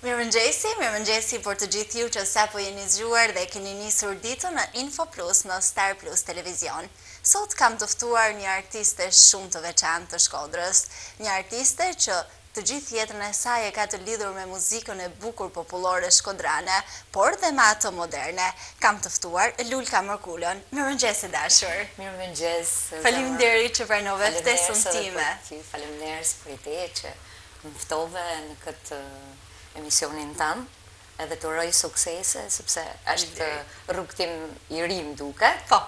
Mirëmëngjesi, mirëmëngjesi për të gjithë ju që sapo jeni zgjuar dhe keni nisur ditën në Info Plus në Star Plus Televizion. Sot kam të ftuar një artiste shumë të veçantë të Shkodrës, një artiste që të gjithë jetën e saj e ka të lidhur me muzikën e bukur popullore shkodrane, por dhe me atë moderne. Kam të ftuar Lulka Mërkulën. Mirëmëngjes e dashur. Mirëmëngjes. Faleminderit që pranove ftesën time. Faleminderit për ide që më ftove në këtë emisionin tënd. Edhe të uroj suksese, sepse është rrugëtim i ri më duket. Po.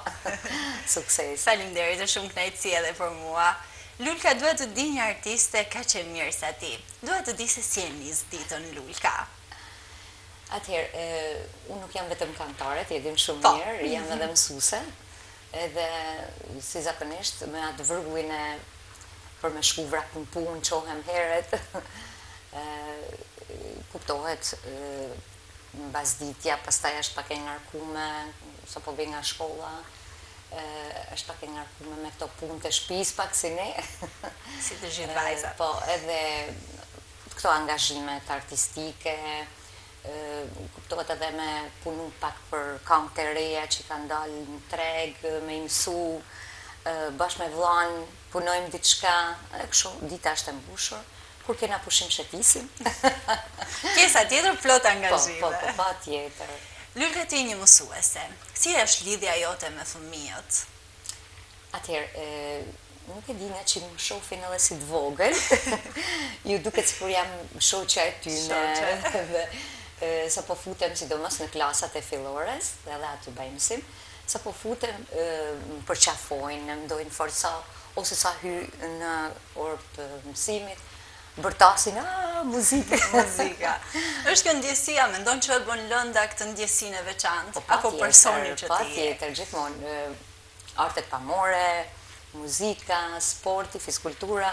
Suksese. Faleminderit, është shumë kënaqësi edhe për mua. Lulka, dua të di një artiste kaq e mirë sa ti. Dua të di se si e nis ditën Lulka. Atëherë, unë nuk jam vetëm këngëtare, ti e din shumë po. mirë, jam edhe mësuese. Edhe si zakonisht me atë vrullin e për me shku vrap në punë, çohem heret, kuptohet mbasditja, pastaj është pak e ngarkume, sapo vij nga shkolla, është pak e ngarkume me këto punë të shpisë pak si ne. Si të gjithë vajzat. Po, edhe këto angazhimet artistike, kuptohet edhe me punu pak për kangë të reja që kanë dalë në treg, me i mësu, bashkë me vllanë, punojmë diçka, e kështu, dita është e mbushur, kur kena pushim shëtisim. Pjesa tjetër plot angazhime. Po, po, po, patjetër. Lulka ti je një mësuese, si është lidhja jote me fëmijët? Atëherë, nuk e di ngaqë më shofin edhe si të vogël, ju duket sikur jam shoqja e tyne, dhe sapo futem sidomos në klasat e fillores, dhe edhe aty bëj mësim, sapo futem më përqafojnë, më dojnë fort sa, ose sa hy në orë të mësimit, bërtasin, a, muzikë. Muzika. Është kjo ndjesia, mendon që e bën lënda këtë ndjesinë e veçantë, po, apo personi që ti je? Patjetër, gjithmonë, Artet pamore, muzika, sporti, fizkultura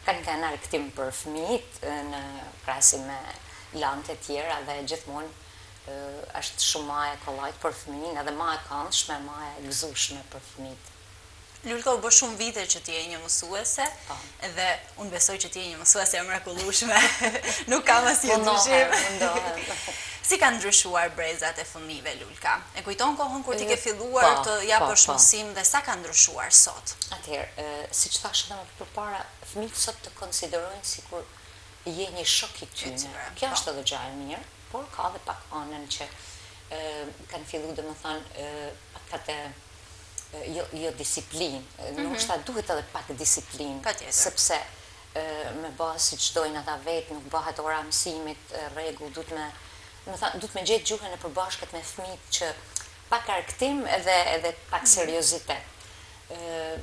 kanë qenë argëtim për fëmijët në krahasim me landët e tjera dhe gjithmonë është shumë ma e kollajtë për fëmijën edhe ma e këndshme, ma e gëzueshme për fëmijët. Lulka u bë shumë vite që ti je një mësuese po. dhe unë besoj që ti je një mësuese e mrekullueshme. Nuk kam asnjë dyshim. Mundohem. Si kanë ndryshuar brezat e fëmijëve Lulka? E kujton kohën kur ti ke filluar po, të japësh po, po. mësim dhe sa ka ndryshuar sot? Atëherë, siç thashë edhe më përpara, fëmijët sot të konsiderojnë sikur je një shok i tyne. Kjo është edhe gjë e mirë, por ka edhe pak anën që kanë fillu, domethënë, pak atë jo, jo disiplinë, mm -hmm. ndoshta duhet edhe pak disiplinë, sepse me ba siç dojnë ata vetë, nuk bahet ora mësimit, rregull, duhet me Domethënë, duhet me gjetë gjuhën e përbashkët me fëmijët që pak argëtim edhe edhe pak mhm. seriozitet. Ë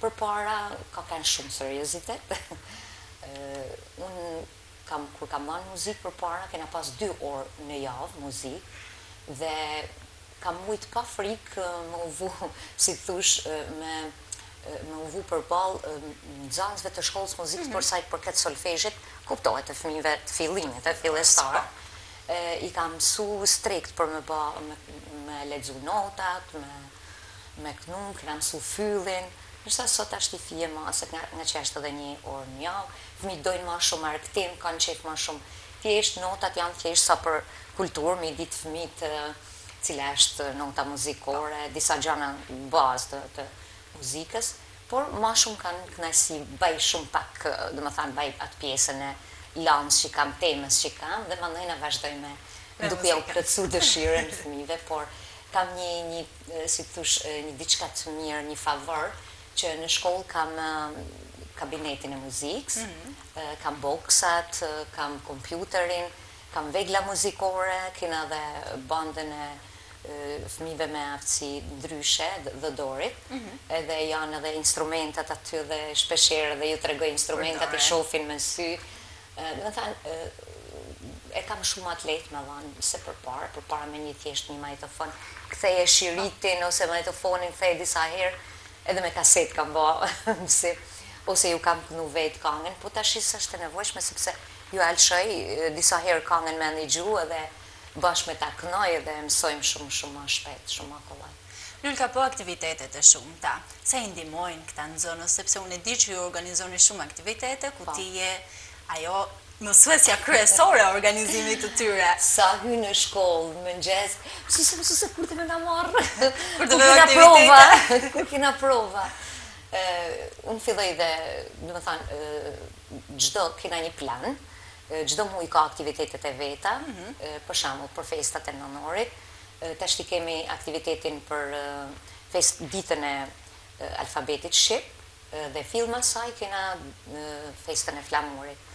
përpara ka qenë shumë seriozitet. Ë unë kam kur kam dhënë muzikë përpara, kena pas dy orë në javë muzikë dhe kam mujt pa frikë me u vu, si thush, me me u vu përballë nxënësve të shkollës muzikës mm -hmm. për sa i përket solfezhit, kuptohet të fëmijëve të fillimit, të fillestar. Po. I kam mësu strikt për me ba, me, me lexu notat, me me knu, kena mësu fyllin, ndërsa sot është i fije ma, se nga, nga që është edhe një orë në javë, fëmijët dojnë ma shumë argëtim, kanë qejf ma shumë. Thjesht notat janë thjesht sa për kulturë, me i ditë fëmijët cila është nota muzikore, disa gjana bazë të, të muzikës, por ma shumë kanë kënaqësi, baj shumë pak, domethënë baj atë pjesën e landës që kam, temës që kam dhe mandejna vazhdoj me, duke jau plotësu dëshirën fëmijëve, por kam një, një, si të thush, një diçka të mirë, një favor, që në shkollë kam kabinetin e muzikës, mm -hmm. kam boksat, kam kompjuterin, Kam vegla muzikore, kena dhe bandën e fëmijëve me aftësi ndryshe, Dhodorit, mhm. edhe janë edhe instrumentat aty dhe shpeshherë dhe ju tregoj instrumentat i shofin me sy. Domethënë, e kam shumë ma të lehtë me dhanë se përpara, përpara me një thjesht një magnetofon, ktheje shiritin ose magnetofonin, ktheje disa herë, edhe me kasetë kam ba mësim, ose ju kam kënu vetë kangën, po tashi s'është e nevojshme sepse Ju e lëshoj disa herë kangën me ndigju edhe bashkë me ta knoj edhe e mësojmë shumë shumë ma shpejt, shumë ma kollaj. Lulka po aktivitetet e shumta, sa i ndihmojnë këta nxënës sepse unë e di që ju organizoni shumë aktivitete ku ti je ajo. Mësuesja kryesore e organizimit të tyre. Sa hy në shkollë, në mëngjes, mësuse, mësuse, kur të me na marrë? Kur të kena prova? Kur kena prova? Unë filloj dhe, domethënë, çdo, kena një plan, çdo muj ka aktivitetet e veta, mhm. për shembull, për festat e nëntorit, tashti kemi aktivitetin për fest, ditën e alfabetit shqip, Dhe fill mas saj kena festën e flamurit.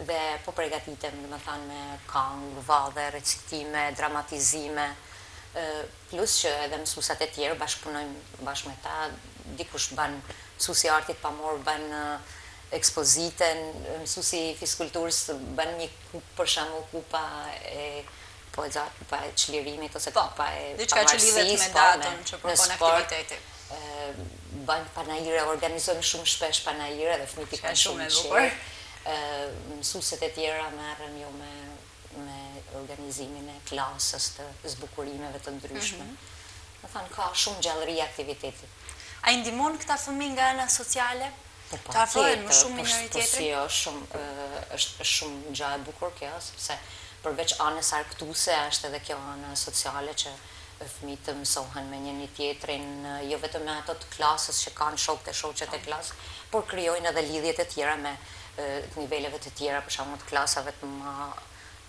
Dhe po pregatitem, domethënë me kangë, valle, recitime, dramatizime, plus që edhe mësusat e tjerë bashkëpunojmë bashkë me ta, dikush ban mësuesi i artit pamor ban ekspozitën, mësuesi i fizkulturës ban një kupë për shembull kupa e po e kupa e çlirimit ose po, kupa e diçka që lidhet me po, datën që përkon aktiviteti. Bëjmë panaire, organizojmë shumë shpesh panaire dhe fëmijët i kanë shumë qejf. Mësueset e tjera merren jo me me organizimin e klasës të zbukurimeve të ndryshme. Mm -hmm. Domethënë, ka shumë gjallëri aktivitetit. A i ndihmon këta fëmijë nga ana sociale? Po Të afrohen më shumë me njëri tjetrin? Po si jo, shumë, është shumë gja e bukur kjo, sepse përveç anës argëtuese, është edhe kjo ana sociale që fëmijët të mësohen me njëri tjetrin, jo vetëm me ato të klasës që kanë shokët e shoqet e po. klasës, por krijojnë edhe lidhje të tjera me të niveleve të tjera, për shembull të klasave të më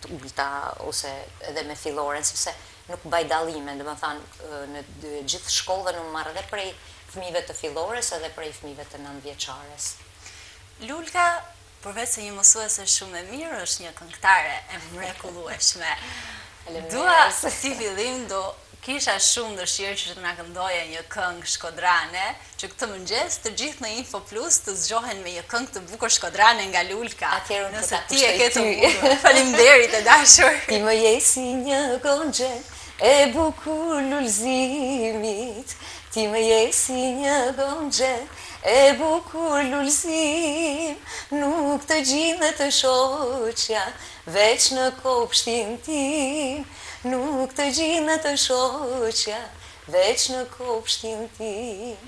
të ulta ose edhe me filloren, sepse nuk baj dallime, domethënë në gjithë shkollën unë marr edhe prej fëmijëve të fillores edhe prej fëmijëve të nëntëvjeçares. Lulka, përveç se një mësuese shumë e mirë, është një këngëtare e mrekullueshme. Dua si fillim do kisha shumë dëshirë që të na këndoje një këngë shkodrane, që këtë mëngjes të gjithë në Info Plus të zgjohen me një këngë të bukur shkodrane nga Lulka. Atëherë unë po ta kushtoj ty. Nëse ti e ke të mundur. Faleminderit e dashur. Ti më je si një gonxhe e bukur lulzimit, ti më je si një gonxhe e bukur lulzim, nuk të gjindet e shoqja veç në kopshtin tim. Nuk të gjindet e shoqja veç në kopshtin tim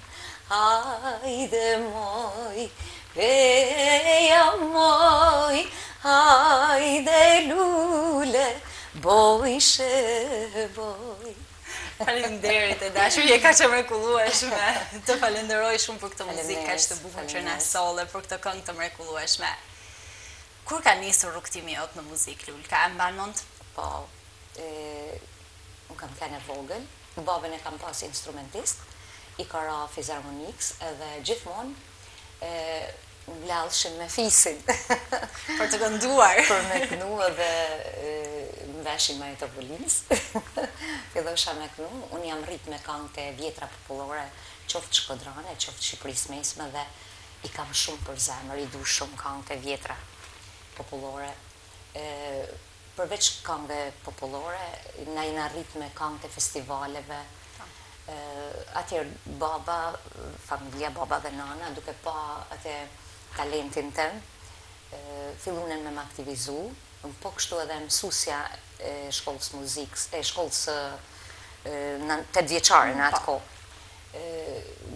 Hajde moj, eja moj, hajde lule, bojshe boj Faleminderit e dashur, je kaq e mrekullueshme. Të falenderoj shumë për këtë muzikë kaq të bukur që na solle, për këtë këngë të mrekullueshme. Kur ka nisur rrugëtimi jot në muzikë, Lulka, e mban mend? Po, unë kam qenë e vogël, babën e kam pas instrumentist, i ka ra fizarmonikës edhe gjithmonë mbledhshim me fisin. Për të kënduar. Për me kënu edhe më veshin majë të Fillosha me kënu, unë jam rrit me kangët e vjetra popullore, qoftë shkodrane, qoftë Shqipërisë mesme dhe I kam shumë për zemër, i du shumë kangët e vjetra popullore. Përveç kangëve popullore, na jena rrit me kangët e festivaleve. Atëherë baba, familja, baba dhe nana, duke pa atë talentin tem, fillunen me m'aktivizu, po kështu edhe mësusja e shkollës muzikës, e shkollës tetëvjeçare në atë po. kohë.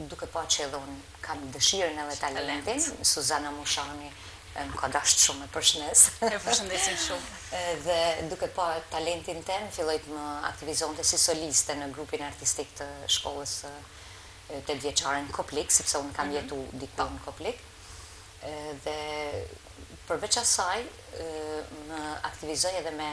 Duke pa që edhe unë kam dëshirën edhe talentin, Suzana Mushani më ka dashtë shumë e përshëndes. E përshëndesim shumë. Dhe duke pa talentin tem, filloi të më aktivizonte si soliste në grupin artistik të shkollës tetëvjeçare në Koplik, sepse unë kam mhm. jetu diku në Koplik. Dhe përveç asaj, më aktivizoi edhe me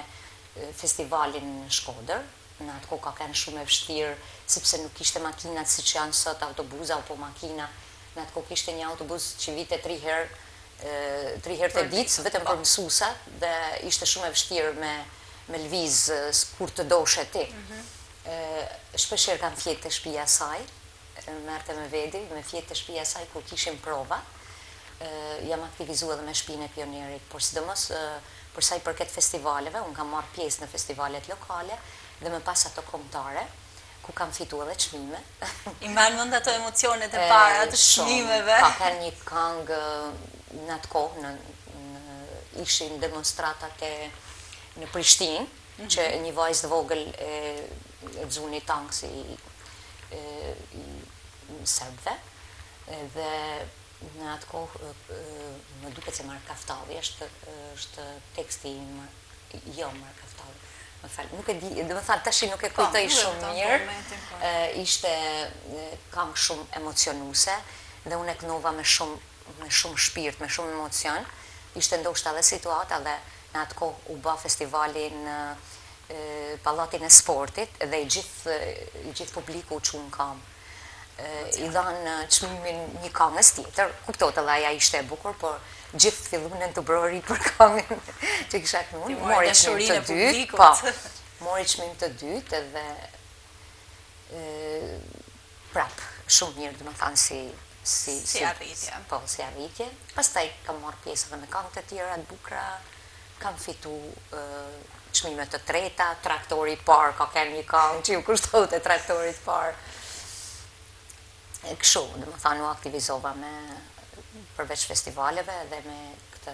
festivalin në Shkodër, Në atë kohë ka kenë shumë e vështirë, sepse nuk kishte makinat siç janë sot, autobuza apo makina. Në atë kohë kishte një autobuz që vinte tri herë, tri herë të ditës, vetëm për mësusat dhe ishte shumë e vështirë me me lëviz kur të doshe ti. Mhm. Shpesh herë kam fjetë te shtëpia e saj, merrte me vedi, me fjetë te shtëpia e saj kur kishim prova. Jam aktivizu edhe me shpinë e pionierit, por sidomos Për sa i përket festivaleve, unë kam marrë pjesë në festivalet lokale dhe më pas ato kombëtare, ku kam fitu edhe çmime. I mban mend ato emocionet e para të çmimeve? Ka qenë një kangë në atë kohë, në, në ishin demonstratat e në Prishtinë, mm -hmm. që një vajzë të vogël e, e xuni tanksi i, i serbëve, dhe Në atë kohë më duket se Mark Kaftalli është është teksti i Mark, jo Mark Kaftalli. Më fal, nuk e di, domethënë tashi nuk e po, kujtoj shumë mirë. Po. Ishte kangë shumë emocionuese dhe unë e kënova me shumë me shumë shpirt, me shumë emocion. Ishte ndoshta edhe situata dhe në atë kohë u bë festivali në Pallatin e Sportit dhe i gjithë i gjithë publiku u çu në kamë. I dhanë çmimin një kangës tjetër, kuptohet edhe aja ishte e bukur, por gjithë filluan të brorit për kangën që kisha kënu. Mori çmim të dytë, po, mori çmim të dytë edhe prap, shumë mirë, domethënë, si, si, si arritje. Po, si arritje. Pastaj kam marrë pjesë edhe me kangë të tjera të bukura, kam fitu çmime të treta, traktori i parë, ka kenë një kangë që ju kushtohet e traktorit parë. Kështu, domethënë, u aktivizova me përveç festivaleve dhe me këtë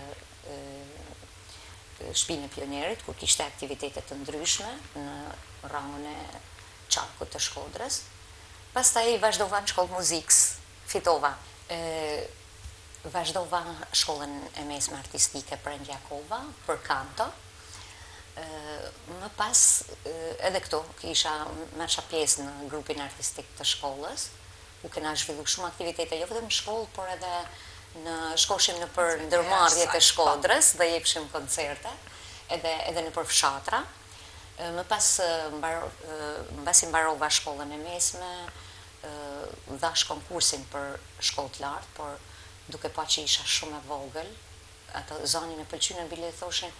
shpinë e pionierit, kur kishte aktivitete të ndryshme në rangun e qarkut të Shkodrës. Pastaj vazhdova në shkollë muzikës, fitova. Vazhdova shkollën e mesme artistike Prend Jakova për kanto. Më pas edhe këtu kisha marrsha pjesë në grupin artistik të shkollës, ku kena zhvillu shumë aktivitete jo vetëm në shkollë, por edhe në shkoshim nëpër ndërmarrjet e po. Shkodrës dhe jepshim koncerte, edhe edhe nëpër fshatra. Më pas mbaro, mbasi mbarova shkollën e mesme, dhash konkursin për shkollë të lartë, por duke pa që isha shumë e vogël, ato zanin e pëlqynin bile thoshin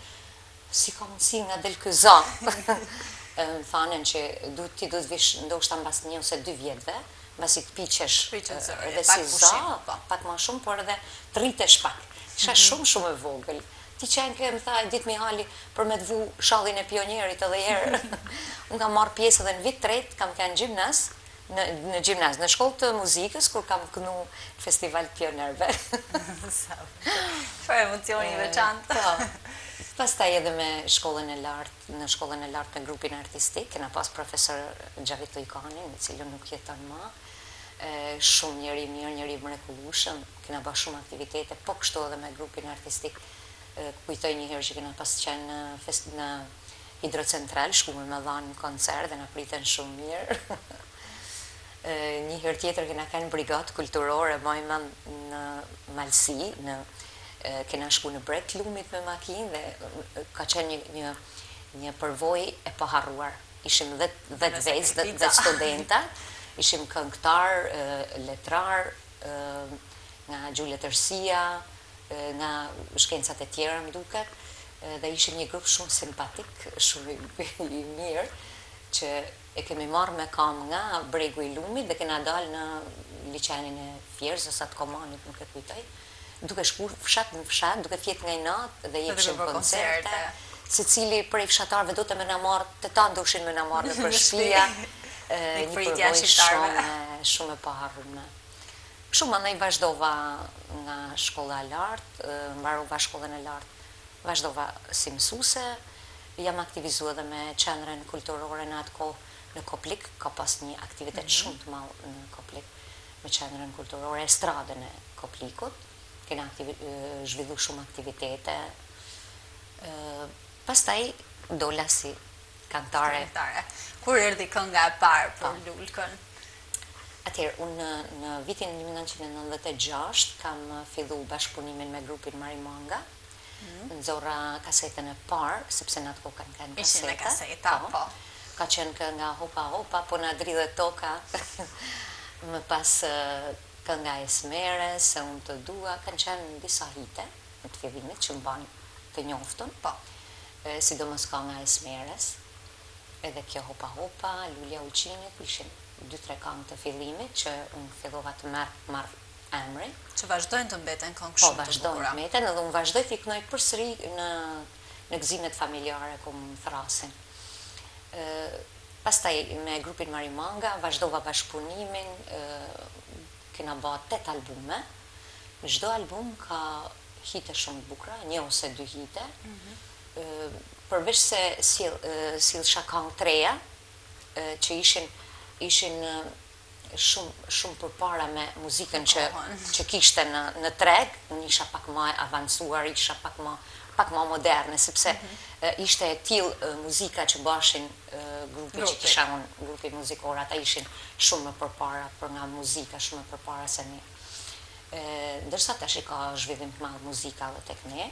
si ka mundësi nga del ky za. Më thanë që duhet ti duhet vish ndoshta mbas një ose dy vjetëve, mbasi të piqesh edhe si za, po. pak më shumë, por edhe të rritesh pak. Isha mm -hmm. shumë shumë e vogël. Ti qenke, më tha Edit Mihali, për me të vu shallin e pionierit edhe herë. Unë kam marrë pjesë edhe në vit tretë, kam qenë gjimnaz, në, në gjimnaz, në shkollë të muzikës, kur kam kënu në festival të pionerëve. Çfarë emocioni i veçantë. Po. Pastaj edhe me shkollën e lartë, në shkollën e lartë me grupin artistik, kena pas profesor Xhavit Ujkanin, i cili nuk jeton më. Shumë njeri i mirë, njeri i mrekullueshëm, kena bërë shumë aktivitete, po kështu edhe me grupin artistik. Kujtoj një herë që kena pas qenë në fest, në hidrocentral, shkume me dhanë në koncert dhe na pritën shumë mirë. Një herë tjetër kena qenë brigadë kulturore, maj mend në Malësi, në kena shku në breg të lumit me makinë dhe ka qenë një, një, një përvojë e paharruar. Ishim 10 vetë, 10 studenta, ishim këngëtar, letrar, nga gjuhë letërsia, nga shkencat e tjera më duket, dhe ishim një grup shumë simpatik, shumë i mirë, që e kemi marrë me kamë nga bregu i lumit dhe kena dalë në liqenin e Fierzës atë Komanit, nuk e kujtoj, duke shku fshat në fshat, duke fjetë nga natë dhe jepshim koncerte. Secili prej fshatarëve do të me na marrë, të tanë doshin me na marrë nëpër shtëpia. Një përvojë shumë, shumë e paharrume. Kështu mandej vazhdova nga shkolla e lartë, mbarova shkollën e lartë, vazhdova si mësuese, jam aktivizu edhe me qendrën kulturore në atë kohë në Koplik, ka pas një aktivitet mm -hmm. shumë të madh në Koplik me qendrën kulturore, estradën e Koplikut, kena aktivi, zhvillu shumë aktivitete. Pastaj dola si kantare. Kantare. Kur erdhi kënga e parë për po. Lulkën? Atëherë, unë në, në vitin 1996 kam fillu bashkëpunimin me grupin Marimanga. Mm. Nxorra kasetën e parë, sepse në atë kohë kanë qenë kaseta. Ishin me kaseta, po. po. Ka qenë kënga Hopa Hopa, po na dridhet toka. Më pas kënga e Smeres, se unë të dua, kanë qenë disa hite në të fillimit që më banë të njoftun. Po. Sidomos kënga e Smeres, edhe kjo Hopa Hopa, Lulja Ulqinit, ishin dy tre këngë të fillimit që unë fillova të merr marr emrin. Që vazhdojnë të mbeten këngë po, shumë të bukura. Po, vazhdojnë të mbeten edhe unë vazhdoj t'i kënoj përsëri në në gëzimet familjare ku më thrasin. Ë pastaj me grupin Marimanga vazhdova bashkëpunimin, ë kena ba 8 albume. Çdo album ka hite shumë të bukura, një ose dy hite. Mm -hmm. përveç se sjell sjellsha këngë të reja, që ishin ishin shumë shumë përpara me muzikën që që kishte në në treg, unë isha pak më e avancuar, isha pak më pak më moderne, sepse mm -hmm. ishte e tillë muzika që bashin grupi që kisha unë, grupi muzikor, ata ishin shumë më përpara për nga muzika, shumë më përpara se ne. Ndërsa tash ka zhvillim të madh muzika edhe tek ne.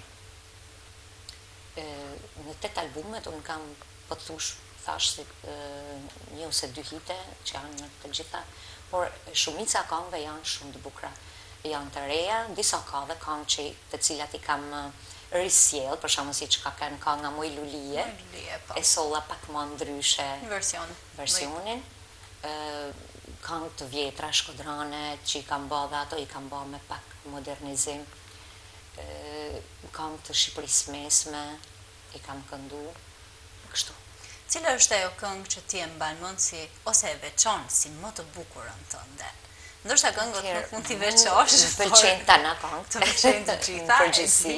Në tetë albumet unë kam po të thush, thashë si një ose dy hite që janë në të gjitha, por shumica e kangëve janë shumë të bukura. Janë të reja, disa ka dhe kangë që të cilat i kam risjell, për shembull siç ka qenë kanga Moj Lulie, po. e solla pak më ndryshe version, versionin. Kangë të vjetra shkodrane që i kam ba dhe ato i kam ba me pak modernizim. Kangë të Shqipërisë mesme i kam këndu, kështu. Cila është ajo këngë që ti e mban mend si ose e veçon si më të bukurën tënde? Ndoshta këngët nuk mund t'i veçosh. Më pëlqejnë tana këngët. Të pëlqejnë të gjitha. Në përgjithësi,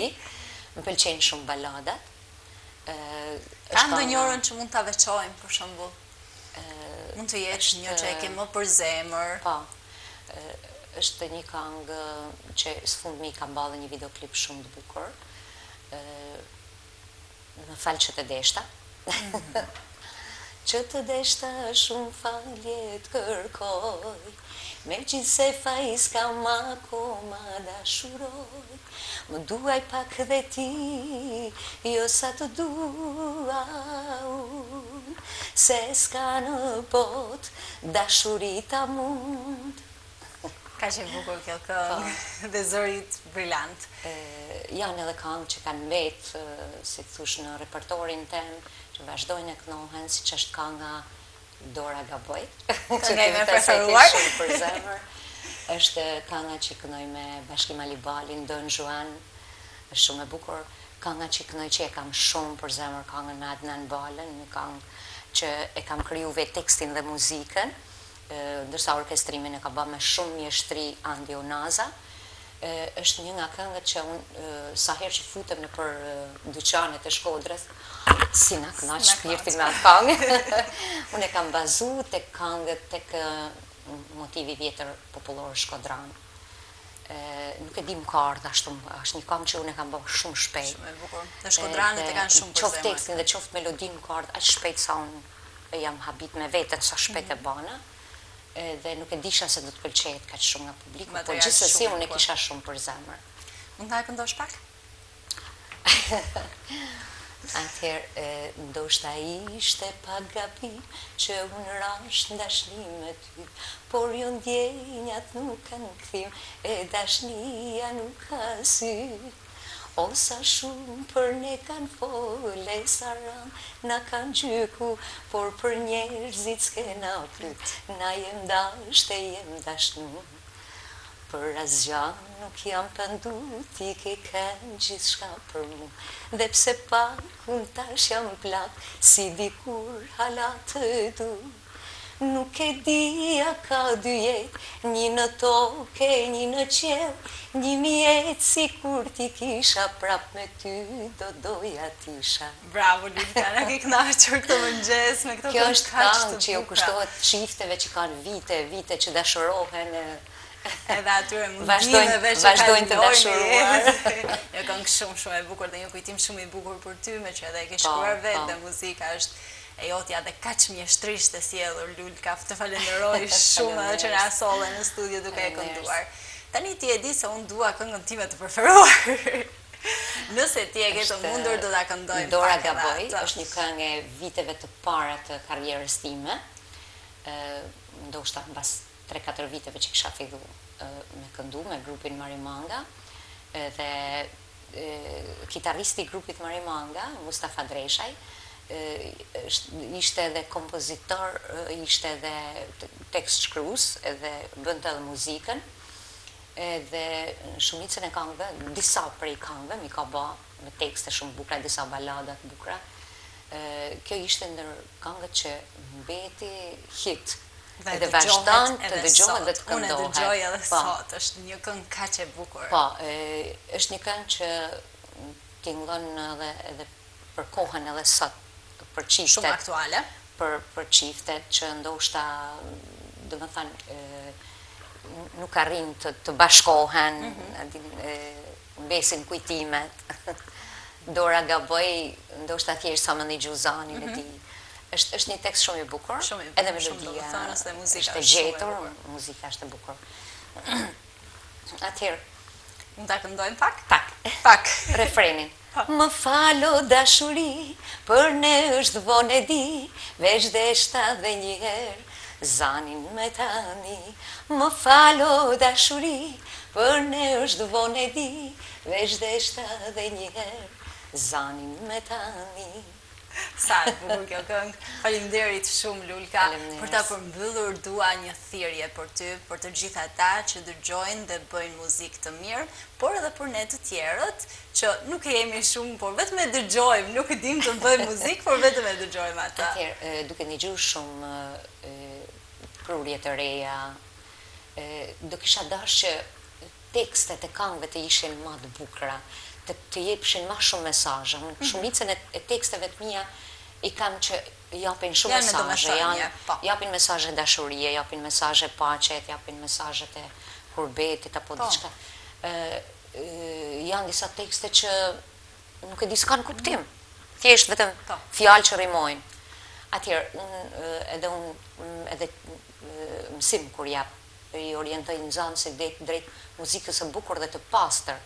më pëlqejnë shumë baladat. Ka ndonjërën që mund ta veçojmë për shembull? Mund të jetë një që e ke më për zemër. Po. Është një këngë që së fundmi kam ba dhe një videoklip shumë të bukur. Më fal që të deshta. Që të deshta shumë falje të kërkoj, megjithëse faj s'kam akoma dashuroj. Më duaj pak dhe ti, jo sa të dua unë, se s'ka në botë dashuri ta mund. Kaq e bukur kjo këngë po. dhe zëri yt brilant. Janë edhe këngë që kanë mbet, si të thush, në repertorin tem, që vazhdojnë e kënohen, siç është kanga Dora Gaboi. Kënga ime e preferuar. Shumë për zemër. Është kanga që këndoj me Bashkim Alibalin, Don Juan, është shumë e bukur. Kanga që këndoj që e kam shumë për zemër, kangën me Adnan Balën, një kangë që e kam kriju vetë tekstin dhe muzikën. ndërsa orkestrimin e ka ba me shumë mjeshtri Andi Onaza, është një nga këngët që unë sa herë që futem nëpër dyqanet e Shkodrës, si na kënaq shpirti me atë këngë. Unë e kam bazu tek këngët, tek motivi i vjetër popullor shkodran. Nuk e di më ka ardhë ashtu, është një këngë që unë e kam bërë shumë shpejt. Shumë e bukur. Dhe shkodranët e kanë shumë për zemër. Qoftë tekstin dhe qoftë melodinë më ka ardhë aq shpejt sa unë Jam habit me veten sa shpejt e mhm. bana dhe nuk e disha se do të pëlqehet kaq shumë nga publiku, por gjithsesi unë e kisha shumë për zemër. Mund të na e këndosh pak? Atëherë, ndoshta ishte pak gabim që unë rashë n'dashni me ty, por jo ndjenjat nuk kanë kthim, e dashnia nuk ka sy. O sa shumë për ne kanë fol e sa rëndë na kanë gjyku por për njerëzit s'kena pyt na jem dasht e jem dashnu për asgja nuk jam pendu ti ke ken gjithçka për mu dhe pse pak unë tash jam plak si dikur hala të du. Nuk e di a ka dy jetë, një në tokë e një në qiell, një mijë jetë sikur t'i kisha prap me ty do doja t'isha. Bravo Lulka, na ke kënaqur këtë mëngjes me këto këngë kaq të bukura. Kjo është këngë që ju kushtohet çifteve që kanë vite, vite që dashurohen edhe atyre mundimeve që vazhdojnë të dashuruar. Një këngë shumë shumë e bukur dhe një kujtim shumë i bukur për ty, meqë edhe e ke po, shkruar vetë po. dhe muzika është e jotja dhe kaq mjeshtërisht e sjellur Lulka, të falenderoj shumë edhe që na solle në studio duke e kënduar. Tani ti e di se unë dua këngën time të preferuar. Nëse ti e ke të mundur do ta këndojmë Dora Gaboi është një këngë e viteve të para të karrierës time. Ë ndoshta mbas 3-4 viteve që kisha fillu me këndu me grupin Marimanga dhe Kitaristi i grupit Marimanga, Mustafa Dreshaj, ishte edhe kompozitor, ishte edhe tekstshkrues, edhe bënte edhe muzikën, edhe shumicën e kangëve, disa prej kangëve m'i ka ba me tekste shumë të bukura, disa balada të bukura. Kjo ishte ndër kangët që mbeti hit Dhe edhe vazhdon të dëgjohet dhe të këndohet. Unë e dëgjoj edhe po. sot, është një këngë kaq e bukur. Po, është një këngë që tingëllon edhe edhe për kohën edhe sot, për çiftet. Shumë aktuale. Për për çiftet që ndoshta Domethënë, nuk arrijnë të, të bashkohen, mhm. mbesin kujtimet. Dora gaboi, ndoshta thjesht sa me ndigju zanin e mhm. tij. Është është një tekst shumë i bukur, shumë i bukur, edhe melodia dhe muzika është e gjetur, muzika është e bukur. Atëherë, mund ta këndojmë pak? Pak. Pak. Refrenin. Më fal o dashuri, për ne është vonë e di, veç deshta dhe një herë, zanin me ta ni. Më fal o dashuri, për ne është vonë e di, veç deshta dhe një herë, zanin me ta ni. Sa e bukur kjo këngë. Faleminderit shumë Lulka. Për ta përmbyllur dua një thirrje për ty, për të gjithë ata që dëgjojnë dhe bëjnë muzikë të mirë, por edhe për ne të tjerët që nuk jemi shumë, por vetëm e dëgjojmë, nuk dimë të bëjmë muzikë, por vetëm e dëgjojmë atë. Atëherë, duke ndigju shumë prurje të reja, do kisha dashtë që tekstet e kangëve të ishin ma të bukura, të të jepshin ma shumë mesazhe. Unë mhm. shumicën e, e teksteve të mia i kam që japin shumë mesazhe, janë po. japin mesazhe dashurie, japin mesazhe paqe, japin mesazhe të kurbetit apo po. diçka. Ë janë disa tekste që nuk e di s'kanë kuptim. Thjesht vetëm po. fjalë që rimojnë. Atëherë, unë edhe unë edhe mësim kur jap i orientoj nxënësit drejt muzikës së bukur dhe të pastër,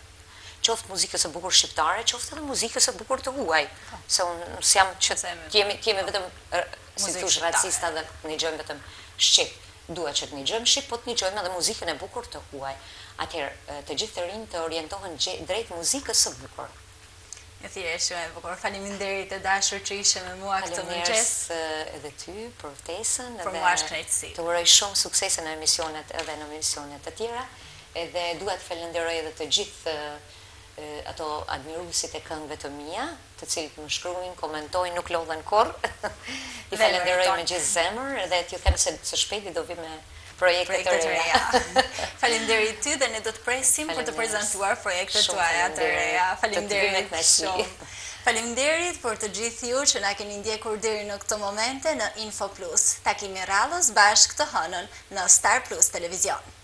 qoftë muzikës së bukur shqiptare, qoftë edhe muzikës së bukur të huaj, po. se unë s'jam që të jemi, të jemi po. vetëm, si thosh, racista dhe të nigjojmë vetëm shqip. Dua që të nigjojmë shqip, po të nigjojmë edhe muzikën e bukur të huaj. Atëherë, të gjithë të rinjtë të orientohen drejt muzikës së bukur. Një thirrje shumë e bukur. Faleminderit e dashur që ishe me mua këtë mëngjes. Faleminderit edhe ty për ftesën edhe Për mua është kënaqësi. Të uroj shumë suksese në emisionet edhe në emisione të tjera. Edhe dua të falenderoj edhe të gjithë ato admiruesit e këngëve të mia, të cilët më shkruajnë, komentojnë, nuk lodhen kurrë. I falenderoj me gjithë zemër dhe t'ju them se së shpejti do vi me projekte të reja. Faleminderit ty dhe ne do të presim për të prezantuar projektet tuaja të reja. Faleminderit shumë. Faleminderit për të gjithë ju që na keni ndjekur deri në këto momente në Info Plus. Takimi i radhës bashkë të hënën në Star Plus Televizion.